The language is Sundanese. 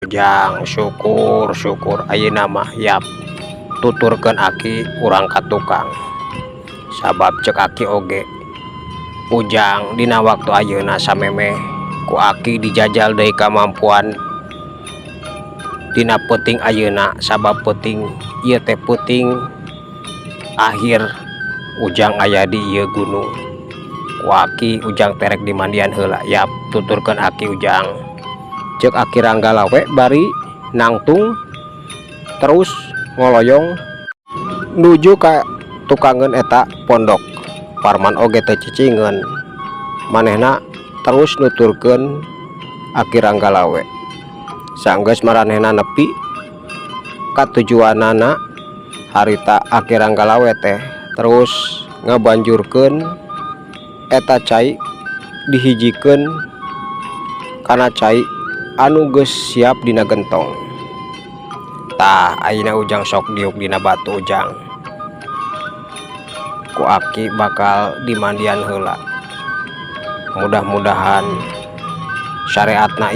Ujang, syukur syukur ayeuna mah. Yap, tuturkeun aki urang ka tukang, sabab cek aki oge Ujang dina waktu ayeuna samemeh ku aki dijajal deui kamampuan dina peuting ayeuna, sabab peuting ieu teh peuting akhir Ujang aya di ieu gunung. Ku aki Ujang terek dimandian heula. Yap, tuturkeun aki Ujang. Cek aki Ranggalawe bari nangtung terus ngoloyong nuju ka tukangeun eta pondok. Parman oge teu cicingeun, manehna terus nuturkeun aki Ranggalawe. Sanggeus maranehna nepi ka tujuanana harita, aki Ranggalawe teh terus ngabanjurkeun eta cai, dihijikeun kana cai anu geus siap dina gentong. Tah, ayeuna Ujang sok diuk dina batu. Ujang ku aki bakal dimandian heula. Mudah-mudahan syariatna ieu.